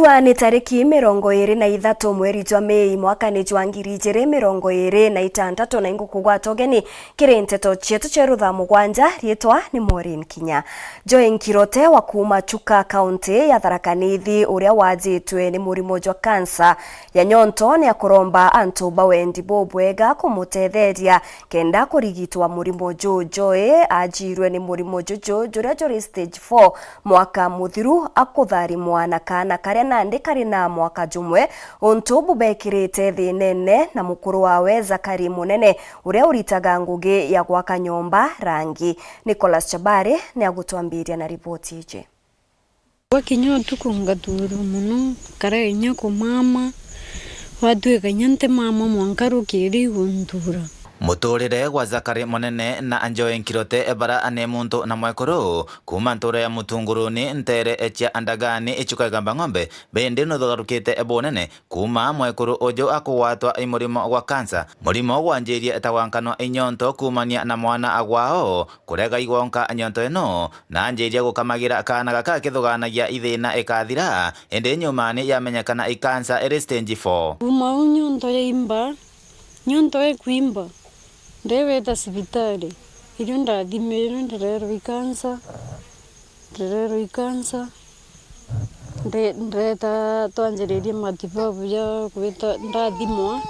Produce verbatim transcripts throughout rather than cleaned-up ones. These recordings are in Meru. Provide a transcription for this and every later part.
Ni tariki mirongo iri na ithatu mweri jwa Mei mwakani jwa ngiri ijiri mirongo iri na itantatu, na ingukugwata ugeni kiri nteto cietu cia rutha mugwanja. Riitwa ni Maureen Kinya. Joy Nkirote wa kuuma Chuka, kaunti ya Tharaka Nithi, uria wajitwe ni murimo jwa kansa ya nyonto, ni akuromba antu ba wendi bubwega kumutetheria kenda kurigitwa murimo juu. Joy ajirwe ni murimo juju juria juri stage four mwaka muthiru, akutharimwa na kaana karia nandi kari na mwaka jumwe, untu bubekirite thinene na mukuru wawe Zakari Munene, uria uritaga ngugi ya gwaka nyomba rangi. Nicholas Chabari ni agutwambiria na riboti iji. Gwakinya utuku ngaturwa mono, nkara inya kumama, gwatuika inya ntimama mwanka rukiri iguntura. Muturire gwa Zakari Munene na Joy Nkirote, bara ni muntu na mwekuru kuuma ntura ya Mutunguruni, ntere cia Andagani, Ichuka Igamba Ng'ombe, bindi nuthugarukite bunene kuuma mwekuru uju akugwatwa i murimo gwa kansa. Murimo gwanjirie ta gwankanwa i nyonto kuumania na mwana agwao kurega igwonka nyonto ino, na anjirie gukamagira kaana gaka akithuganagia i thina ikathira, indi nyumani yamenyekana i kansa iri stage four. Kuuma u nyonto yaimba, nyonto ikwimba, ndeweta cibitari, irio ndathimirwe ndirerwa i kansa, ndirerwa i kansa, nde-, ndeta twanjiririe matibabu ja kwita ndathimwa,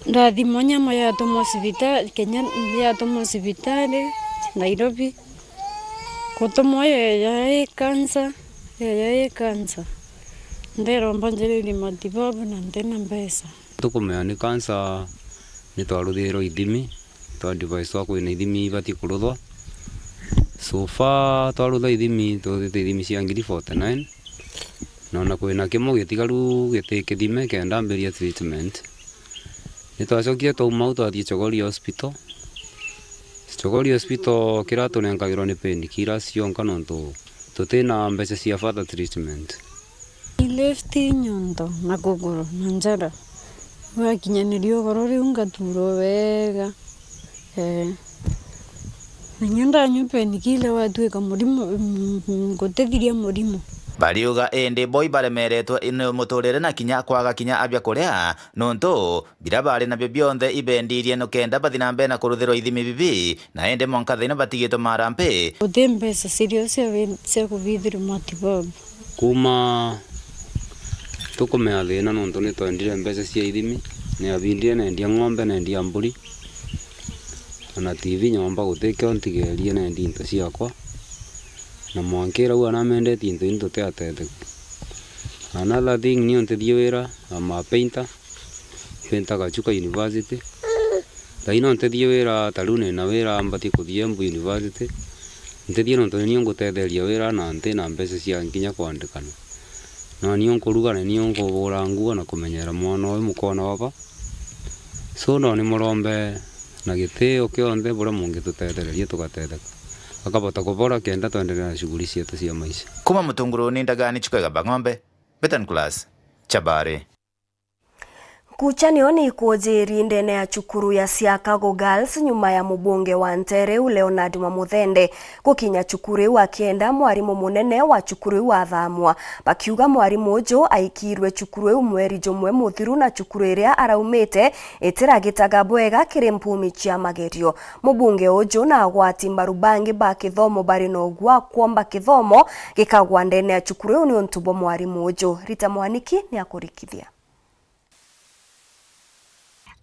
ndathimwa nyama yatumwa cibitari, Kenya yatumwa cibitari Nairobi, gutumwa yeya i kansa, yeya i kansa, nderwa mbanjiririe matibabu na ntina mbeca. Tukumenya ni kansa, ni twaruthirwe ithimi, twa advice twa kwina ithimi ibati kuruthwa. So far twarutha ithimi, turuthite ithimi cia ngiri forty nine, na ona kwina kimwe gitigaru giti kithime kenda mbiria treatment. Ni twacokire twauma au twathii Chogoria Hospital. Chogoria Hospital kiria tunenkagirwa ni painkillers cionka nontu tutina mbeca cia further treatment. I left nyonto na kuguru na njara. Gwakinyaniria ugoro riu ngaturwa wega. Ee. Na inya ndanyua painkiller gwatuika murimo, mm, mm, gutithiria murimo. Bariuga indi bo ibaremeretwe ni muturire na kinya kwaga kinya abia kuria, nontu biria bari nabio bionthe ibendirie nikenda bathi na mbere na kuruthirwa ithimi bibi, na indi mwanka thaino batigitwe marampi. Guti mbeca cirio cia wi-, cia kubithirwa matibabu. Kuuma tukumea thina nontu ni twendire mbeca cia ithimi, ni abindire nendia ng'ombe, nendia mburi, ona T V nyomba guti kio ntigerie nendia into ciakwa, na mwanka irau anamendetie into ini tutiatetheku. Another thing, nio ntithie wira, I'm a painter. Painter Gachuka University. Thaino ntithie wira, ta riu nina wira mbatie kuthie Embu University. Ntithie nontu ni nio ngutetheria wira na ntina mbeca cia nkinya kwandikana. Na nio nkuruga, na nio nkubura nguo na kumenyera mwana uyu mukona waba. So no ni murombe na gitio kionthe buria mungitutethereria tugatetheka. Akabota kubora kenda twenderea na shughuli cietu cia maisha. Kuma Mutunguruni Ndagani, Chuka Igamba Ng'ombe, Betan Class, Chabari. Nkuchanio ni ikujiri ndene ya cukuru ya Siakago Girls nyuma ya mubunge wa Nteere u Leonard Mwamuthende gukinya cukuru iu akienda mwarimu munene wa cukuru iu athamwa, bakiuga mwarimu uju aikirwe cukuru iu mweri jumwe muthiru na cukuru iria araumite itiragitaga bwega kiri mpumi cia magerio. Mubunge uju na agwati mbaru bangi ba kithomo bari na ugwaa kwomba kithomo gikagwa ndene ya cukuru iu niuntu bwa mwarimu uju. Rita Mwaniki ni akurikithia.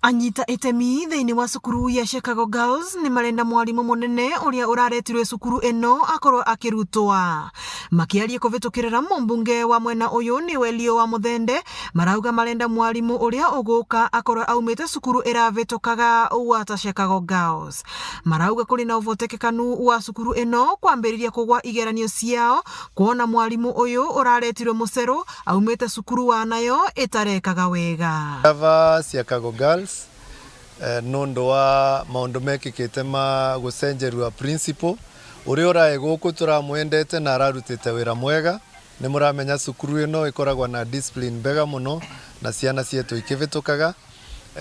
Anyita itemi thiini wa cukuru ya Chicago Girls ni marenda mwarimu munene uria uraretirwe cukuru ino akorwo akirutwa. Makiaria kuvitukirira mumbunge wa mwena uyu ni Welio wa Muthende, marauga marenda mwarimu uria uguka akorwo aumite cukuru iravitukaga gwata Chicago Girls. Marauga kuri na uvotekekanu wa cukuru ino kwambiriria kugwa igeranio ciao, kwona mwarimu uyu uraretirwe muceru aumite cukuru wa nayo itarekaga wega. Ava Siakago Girls, eh, nundu wa maundu mekikite ma gucenjerua principal, uria urai guku turamwendete na ararutite wira mwega. Ni muramenya cukuru ino ikoragwa na discipline mbega muno na ciana cietu ikivitukaga.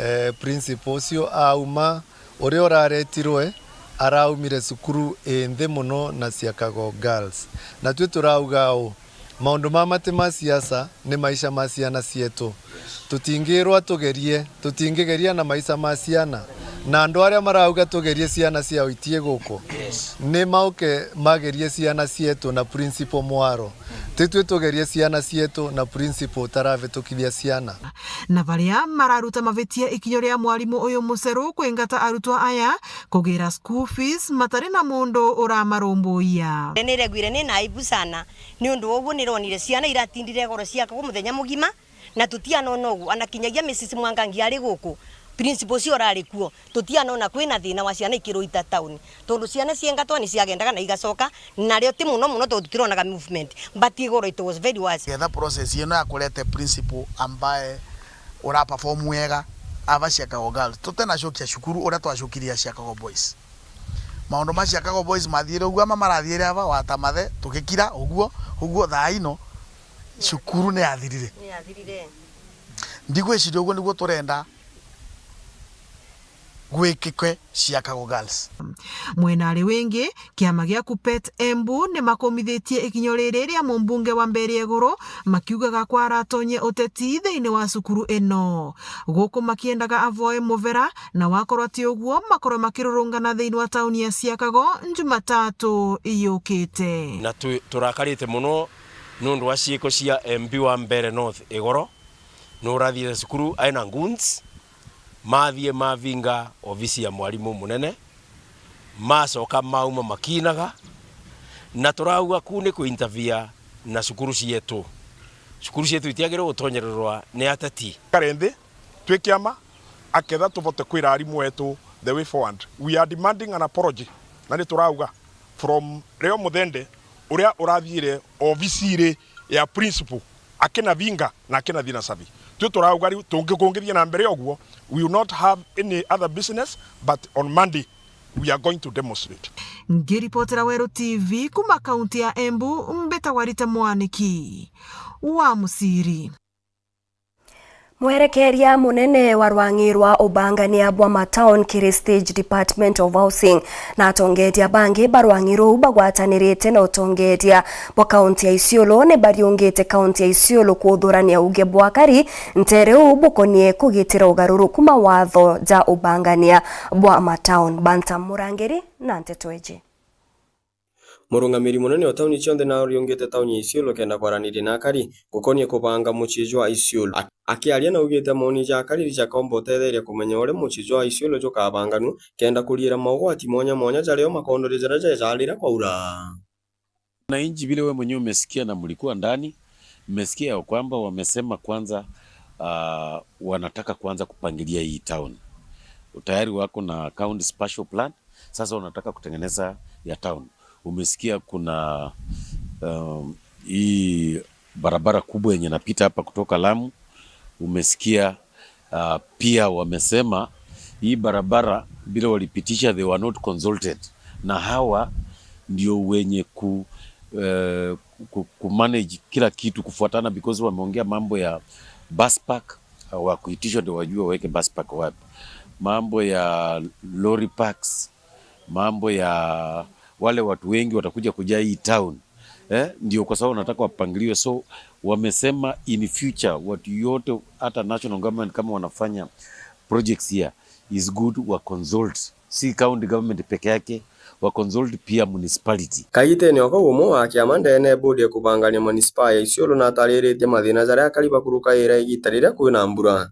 Eh, principal ucio auma, uria uraretirwe araumire cukuru inthi muno na Siakago Girls. Na twi turauga uu, Maundu mama ti ma siasa, ni maisha ma ciana cietu. Tutingirwa tugerie, tutingigeria na maisha ma ciana. Na andu aria marauga tugerie ciana ciao itie guku, ni mauke magerie ciana cietu na principal mwaro. Titwi tugerie ciana cietu na principal utaravitukithia ciana. Na baria mararuta mavitia ikinyo ria mwarimu uyu muceru kwingata arutwa aya kugira school fees matari na mundu uramarumbuia. Ni iregwire ni na aibu sana, ni undu wa uguo ni ronire ciana iratindire goro ciakagwo muthenya mugima, na tutianona uguo, ana kinyagia Missus Mwangangi ari guku, principal ucio urari kuo, tutianona kwina thina wa ciana ikiruita tauni, tondu ciana ciengatwa ni ciagendaga na igacoka, nario ti muno muno tondu tutironaga movement, but igoro it was very worse. Getha process ino ya kurete principal ambaye ura perform wega ava Ciakago Girls, tutenacokia cukuru uria twacokirie Ciakago Boys. Maundu ma Ciakago Boys mathiire uguo ama marathiire ava, wata mathe, tugikira uguo, uguo thaa ino cukuru ni yathirire. Ni yathirire. Ndigwiciria uguo niguo turenda gwikikwe Ciakago Girls. Mwenari wingi, kiama gia KUPPET Embu ni makumithitie ikinyo riri ria mumbunge wa Mbeere Iguru, makiugaga kwaratonye uteti thiini wa cukuru ino. Guku makiendaga avoe muvera, na wakorwa ti uguo, makorwe makirurungana thiini wa tauni ya Ciakago Njumatatu yukite. Na tu-, turakarite muno nundu wa ciiko cia M P wa Mbeere North Igoro, nurathiire cukuru aina goons, mathie mavinga ofisi ya mwarimu munene, macoka mauma makiinaga, na turauga ku ni kuinterfere na cukuru cietu. Cukuru cietu itiagirwe gutonyererwa ni ateti. Kare nthi, twi kiama, aketha tuvote kwira arimu etu the way forward. We are demanding an apology, na ni turauga from Leo Muthende, uria urathiire ofisiri ya principal akinavinga na akinathi na cabi. Twi turauga riu tungi-, kungithia na mbere uguo, we will not have any other business, but on Monday we are going to demonstrate. Ngiripotera Weru T V kuma kaunti ya Embu, mbitagwa Rita Mwaniki wa Musiri. Mwerekeria munene wa rwang'i rwa ubangania bwa matauni kiri Stage Department of Housing na atongeeria bangi ba rwang'i ruu bagwatanirite na utongeeria bwa kaunti ya Isiolo ni bariungite kaunti ya Isiolo kuthurania uuge bwa akari nteere uu bukonie kugitira ugaruruku mawatho ja ubangania bwa matauni. Bantam Murangiri na nteto iji. Murungamiri munene o tauni cionthe naariungite tauni ya Isiolo kenda kwaraniria na akari gukonie kubanga mucii jwa Isiolo. A-, akiaria naugite moni ja akari jakomba utetheria kumenya uria mucii jwa Isiolo jukabanganua kenda kuriira maugwati mwanya mwanya jario makoondoria jaria jejarira kwaura. Wananchi, vile wewe mwenyewe umesikia na mlikuwa ndani, mmesikia ya kwamba wamesema kwanza, ah, wanataka kuanza kupangilia hii town. Tayari wako na county spatial plan, sasa wanataka kutengeneza ya town. Umesikia kuna, um, hii barabara kubwa yenye inapita hapa kutoka Lamu. Umesikia, ah, pia wamesema hii barabara vile walipitisha, they were not consulted. Na hawa ndio wenye ku-, eh, ku-, kumanage kila kitu kufuatana, because wameongea mambo ya bus park, hawakuitishwa ndio wajue waweke bus park wapi. Mambo ya lorry parks, mambo ya wale watu wengi watakuja kujaa hii town. Eh, ndio kwa sababu wanataka wapangiliwe. So, wamesema in future, watu yote, hata national government kama wanafanya projects here, is good wa consult. Si county government peke yake, wa consult pia municipality. Kagitene o kau, umwe wa kiama ndene ya bodi ya kubangania manisipaa ya Isiolo natariritie mathina jaria akari bakurukaira igita riria kwina mbura.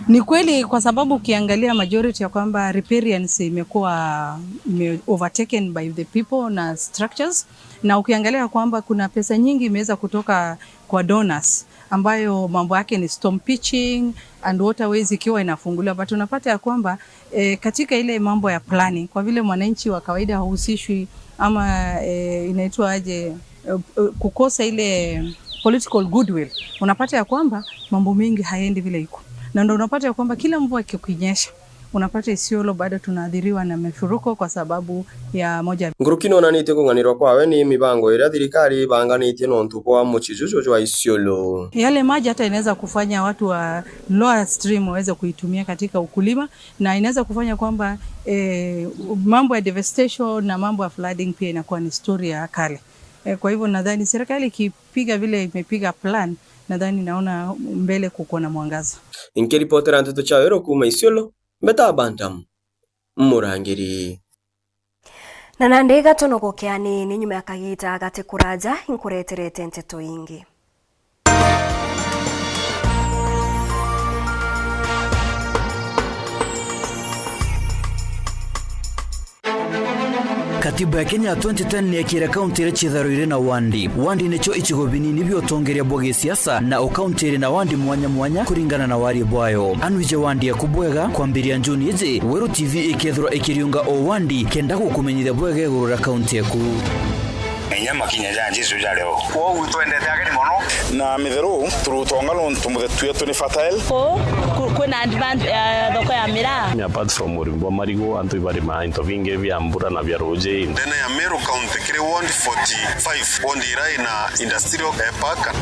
Ni kweli, kwa sababu ukiangalia majority ya kwamba riparians imekuwa ime overtaken by the people na structures, na ukiangalia kwamba kuna pesa nyingi imeweza kutoka kwa donors, ambayo mambo yake ni storm pitching and waterways ikiwa inafunguliwa, but unapata ya kwamba, eh, katika ile mambo ya planning, kwa vile mwananchi wa kawaida hahusishwi ama, eh, inaitwa aje, eh, eh, kukosa ile political goodwill, unapata ya kwamba mambo mengi haendi vile iko, na ndo unapata ya kwamba kila mvua ikinyesha, unapata Isiolo bado tunaathiriwa na mafuriko kwa sababu ya moja. Nguruki nonanitie kung'anirwa kwawe ni mibango iria thirikari ibanganitie nontu bwa mucii juju jwa Isiolo. Yale maji hata inaweza kufanya watu wa lower stream waweze kuitumia katika ukulima, na inaweza kufanya kwamba, eh, mambo ya devastation na mambo ya flooding pia inakuwa ni story ya kale. Eh, kwa hivyo nadhani serikali ikipiga vile imepiga plan, nadhani naona mbele kuko na mwangaza. Nkiripotera nteto cia Weru kuuma Isiolo, mbeta Bantam Murangiri. Na nandi gatonogoke anini nyuma ya kagita gati kuraja, inkureterete nteto ingi. Katiba ya Kenya ya twenty ten ni yekire kaunti iria ciithagirwa iri na wandi. Wandi nicio icigo binini bia utongeria bwa gisiasa, na o kaunti iri na wandi mwanya mwanya kuringana na warie bwayo. Anwije wandi yaku bwega, kwambiria June iji, Weru T V ikethirwa ikiriunga o wandi kenda gukumenyithia bwega iguru ria kaunti yaku. Menya makinya ja Jesu ja leo. Kwoou twendete ageni mono. Na mitheru, turutonga nontu muthetu yetu ni fertile. Ku, ku, kwina advance ya thoko ya miraa. Apart from urimi bwa marigu, antu ibarimaa into bingi bia mbura na bia ruji. Ndene ya Meru County kiri ward forty-five, ward iria ina industrial, eh, park.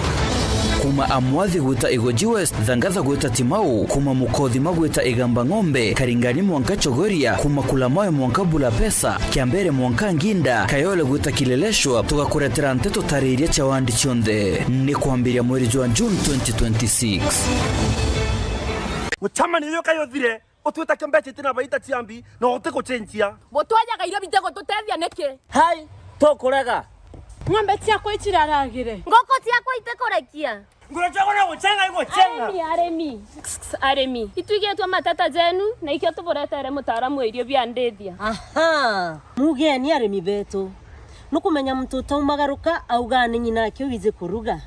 Kuma Amwathi gwita Igoji West, Thangatha gwita Timau, kuma Mukothima gwita Igamba Ng'ombe, Karingani mwanka Chogoria, kuma Kulamawe mwanka Bulapesa, Kiambere mwanka Nginda, Kayole gwita Kileleshwa, tugakuretera nteto tariria cia wandi cionthe. Ni kwambiria mweri jwa June twenty twenty-six. Mucemanio uyu kayu uthire, utwita kio mbeca itina baita cia mbi, na utigucenjia. Butwajaga irio bitigututethia niki? Hai, tukurega. Ng'ombe ciakwa iciraragire. Nguku ciakwa itikurekia. Nguru ciakwa no gucenga igucenga. Arimi, arimi. Arimi. Itwigitwe mateta jenu, na ikio tuburetere mutaaramu wa irio bia ndithia. Aha. Mugeni arimi betu. Nukumenya muntu utaumagaruka auga ni ng'ina ake wiji kuruga.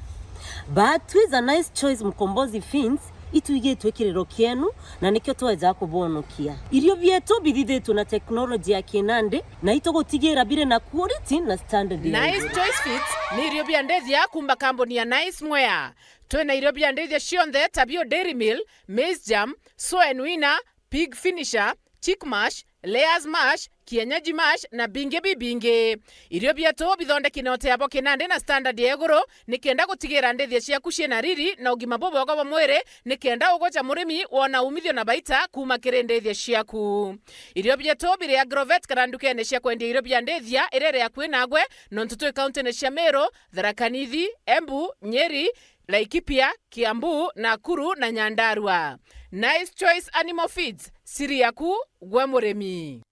But with a Nice Choice Mkombozi Feeds, itwigitwe kiriro kienu, na nikio tweja kubonokia. Irio bietu bithithitwe na teknoloji ya kinandi, na itugutigira biri na quality na standard ya Nice iguru. Choice Feeds ni irio bia ndithia kuma kambuni ya Nice Mwea. Twina irio bia ndithia cionthe ta bio Dairy Meal, Maize Germ, Soen Winner, Pig Finisher, Chick Mash, Layers Mash, Kienyeji Mash na bingi bibingi. Irio bietu bithondeki na utea bwa kinandi na standard ya iguru, nikenda gutigira ndithia ciaku ciina riri na ugima bubwega bwa mwiri, nikenda ugoja murimi wona umithio na baita kuma kiri ndithia ciaku. Irio bietu biri Agrovet kana ndukene cia kwendia irio bia ndithia iria iri akui nagwe, nontu twi kauntine cia Meru, Tharaka Nithi, Embu, Nyeri, Laikipia, Kiambu, Nakuru na Nyandarua. Nice Choice Animal Feeds, siri yaku gwe murimi.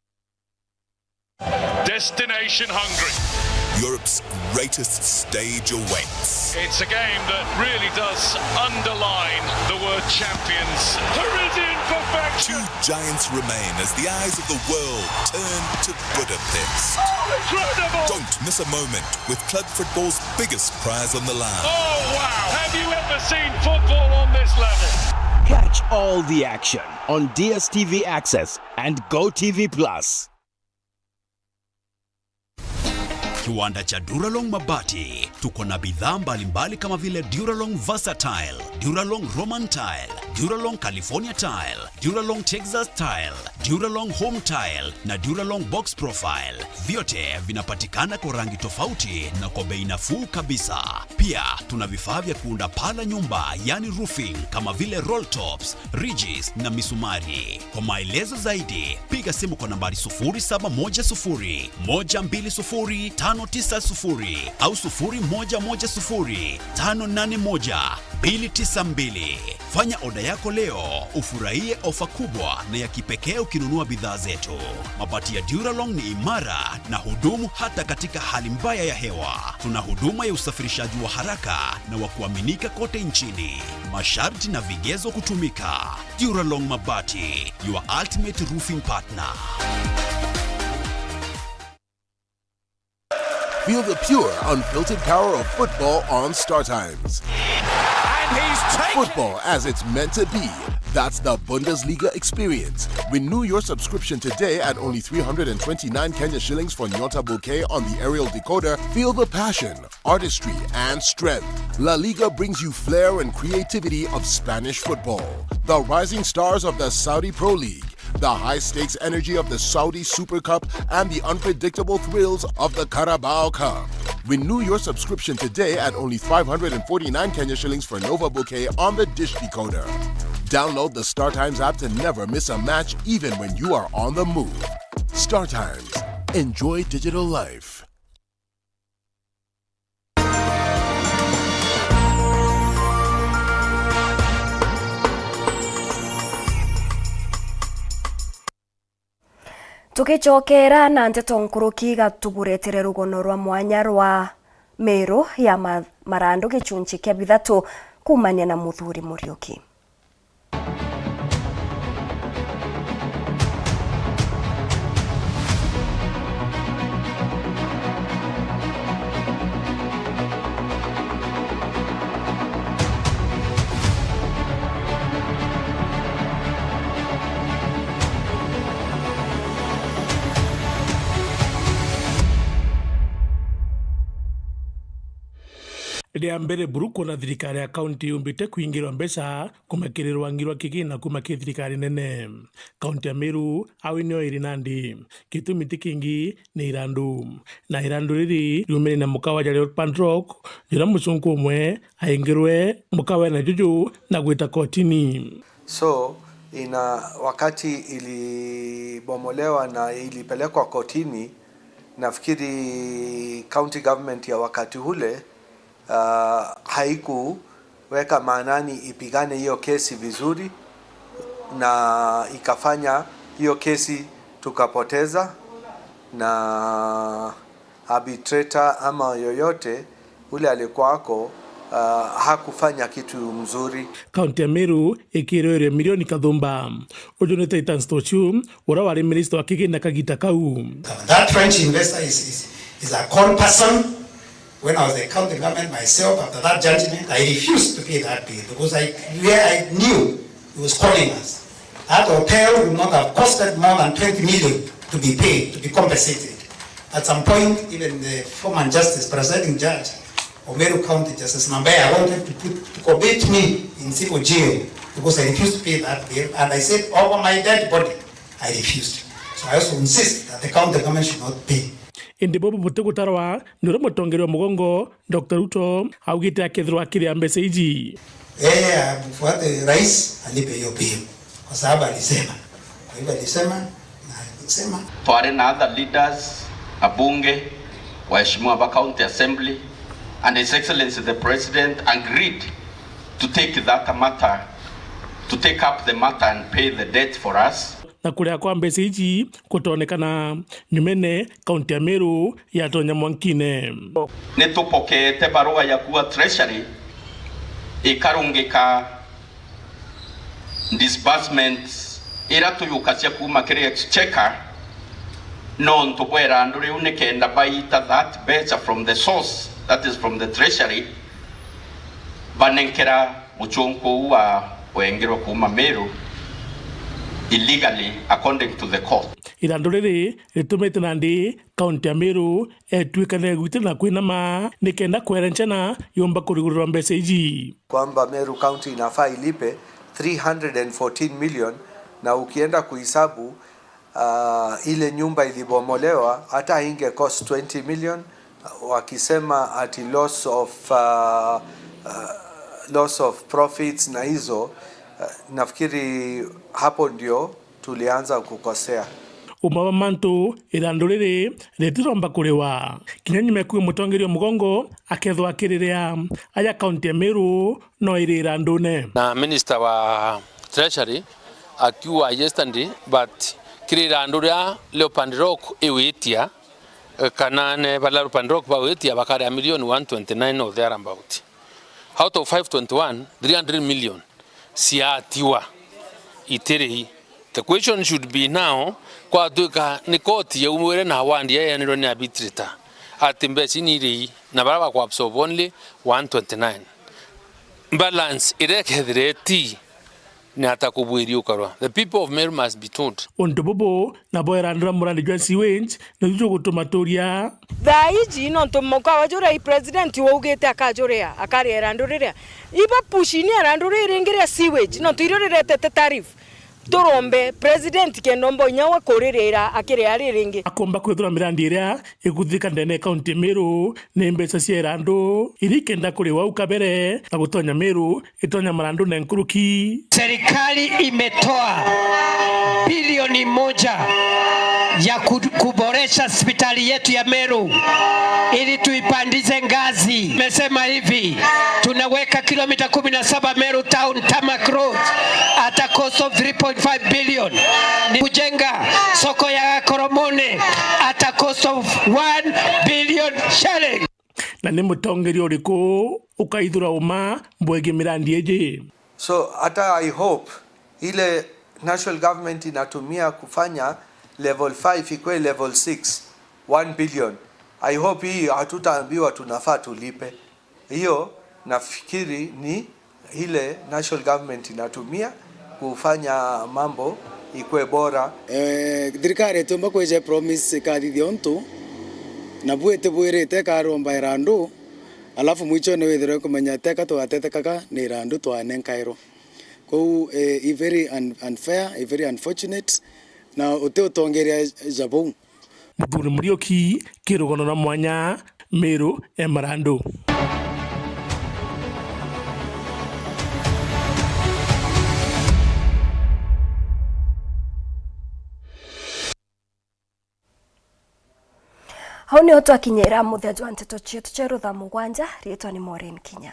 Destination hungry. Europe's greatest stage awaits. It's a game that really does underline the word champions. Parisian perfection. Two giants remain as the eyes of the world turn to Budapest. Oh, incredible! Don't miss a moment with club football's biggest prize on the line. Oh, wow! Have you ever seen football on this level? Catch all the action on D S T V Access and Go T V Plus. Kiwanda cha Duralong Mabati. Tuko na bidhaa mbalimbali kama vile Duralong Versatile, Duralong Roman Tile, Duralong California Tile, Duralong Texas Tile, Duralong Home Tile na Duralong Box Profile. Vyote vinapatikana kwa rangi tofauti na kwa bei nafuu kabisa. Pia tuna vifaa vya kuunda paa la nyumba, yani roofing, kama vile roll tops, ridges na misumari. Kwa maelezo zaidi, piga simu kwa nambari sufuri saba moja sufuri, moja mbili sufuri, tano tisa sufuri au sufuri moja moja sufuri, tano nane moja, mbili tisa mbili. Fanya oda yako leo, ufurahie ofa kubwa na ya kipekee ukinunua bidhaa zetu. Mabati ya Duralong ni imara na hudumu hata katika hali mbaya ya hewa. Tuna huduma ya usafirishaji wa haraka na wa kuaminika kote nchini. Masharti na vigezo kutumika. Duralong Mabati, your ultimate roofing partner. Feel the pure, unfiltered power of football on Star Times. And he's taken Football as it's meant to be. That's the Bundesliga experience. Renew your subscription today at only three hundred and twenty-nine Kenya shillings for Nyota Bouquet on the aerial decoder. Feel the passion, artistry, and strength. La Liga brings you flair and creativity of Spanish football. The rising stars of the Saudi Pro League, the high-stakes energy of the Saudi Super Cup, and the unpredictable thrills of the Carabao Cup. Renew your subscription today at only five hundred and forty-nine Kenya shillings for Nova Bouquet on the dish decoder. Download the Star Times app to never miss a match, even when you are on the move. Star Times. Enjoy digital life. Tukicokera na nteto nkuruki, iga tuburetere rugono rwa mwanya rwa Meru ya ma-, Marandu gicunchi kia bithatu kuumania na Muthuri Muriuki. Ria mbere buru kwona thirikari ya kaunti yumbite kwingirwa mbeca kuuma kiri rwangi rwa kigina kuuma kiri thirikari nene. Kaunti ya Meru, awi niyo iri nandi. Gitumi ti kingi, ni irandu. Na irandu riri riumene na mukawa ja Leopard Rock, juria mucunku umwe aingirwe mukawene juju na gwita kotini. So, ina, wakati ilibomolewa na ilipelekwa kotini, nafikiri county government ya wakati ule, ah, haikuweka maanani ipigane hiyo kesi vizuri, na ikafanya hiyo kesi tukapoteza, na arbitrator ama yoyote ule alikuwa ako, ah, hakufanya kitu mzuri. Kaunti ya Meru ikirwe irio milioni kathumba. Uju ni Titus Tochu, uria wari minista wa kigina kagita kau. That French investor is, is, is a con person. When I was the county government myself, after that judgment, I refused to pay that bill because I, where I knew he was calling us. That hotel would not have costed more than twenty million to be paid, to be compensated. At some point, even the former justice, presiding judge of Meru County, Justice Nambea, wanted to put, to commit me in civil jail because I refused to pay that bill, and I said, "Over my dead body, I refused." So I also insist that the county government should not pay. Indi bubu butigutarwa ni uria mutongeria wa mugongo, Doctor Ruto, augite akethirwa akiria mbeca iji. Yeye amfuate rais alipe hiyo bill, kwa sababu alisema. Kwa hivyo alisema, na alisema. Twari na other leaders, abunge, waheshimiwa ba county assembly, and His Excellency the President agreed to take that matter, to take up the matter and pay the debt for us. Na kuria kwa mbeca iji kutonekana, nyumene kaunti ya Meru yatonya mwankine. Ni tupokeete barua ya kuuga Treasury ikarungika disbursements iria tuyukacia kuuma kiri Exchequer, nontu bwa irandu riu, nikenda baita that mbeca from the source, that is from the Treasury, banenkera mucunku uu wa wengirwe kuuma Meru illegally according to the court. Irandu riri ritumite nandi kaunti ya Meru etuikane gwitira na kwinama nikenda kwerenchana yumba kurigurirwa mbeca iji. Kwamba Meru County inafaa ilipe three hundred and fourteen million, na ukienda kuhesabu, ah, ile nyumba ilibomolewa, hata inge cost twenty million, wakisema ati loss of, ah, ah, loss of profits na hizo, ah, nafikiri hapo ndio tulianza kukosea. Uma bwa mantu, irandu riri ritiromba kuriwa. Kinya nyuma ya kuuga mutongeria wa mugongo akethwa akiriria, aja kaunti ya Meru no iri irandune. Na minister wa Treasury akiuga yesterday, but kiri irandu ria Leopard Rock iwitia, eh, kana ne bala Leopard Rock bawitia bakaria milioni one twenty-nine or thereabout. Out of five twenty-one, three hundred million ciatiwa itiri. The question should be now, kwatuika ni koti yaumwire na award yaeanirwe ni arbitrator ati mbeca ni iri, na bara bakwa absorb only one twenty-nine. Balance iria ikethire iti ni ata kubwiri ukarwa? The people of Meru must be told. Untu bubu nabo irandura murandi jwa sewage, na juju gutuma turia. Thaa iji nontu mukawa juria i president waugite akajuria, akaria irandu riria. Iba push ni irandu riri ringi ria sewage, nontu irio riretete tariff. Turombe president kenda omba inya we kuririra akiria riri ringi. Akomba kwithira mirandi iria iguthika ndene ya kaunti ya Meru ni mbeca cia irandu, iria ikenda kuriwa au kabere na gutonya Meru itonya marandune nkuruki. Serikali imetoa bilioni moja ya ku-, kuboresha hospitali yetu ya Meru ili tuipandize ngazi. Imesema hivi, tunaweka kilomita kumi na saba Meru Town tarmac road at a cost of three point five billion. Ni kujenga Thoko ya Gakoromone at a cost of one billion shilling. Na ni mutongeria uriku ukaithura uma bwegii mirandi iji? So hata I hope ile national government inatumia kufanya level five ikwe level six, one billion. I hope hii hatutaambiwa tunafaa tulipe. Hiyo nafikiri ni ile national government inatumia kufanya mambo ikwe bora. Eh, thirikari itiumba kwija promise ikathithia untu, na bu itibwirite ikaromba irandu, alafu mwichone withirwe kumenya teka tugatetekaga ni irandu twanenkairwa. Kou, eh, i very un-, unfair, i very unfortunate, na uti utongeria ja bau. Muthuri Muriuki, ki rugano rwa mwanya, Meru e Marandu. Au nio twakinyira muthia jwa nteto cietu cia rutha mugwanja. Riitwa ni Maureen Kinya.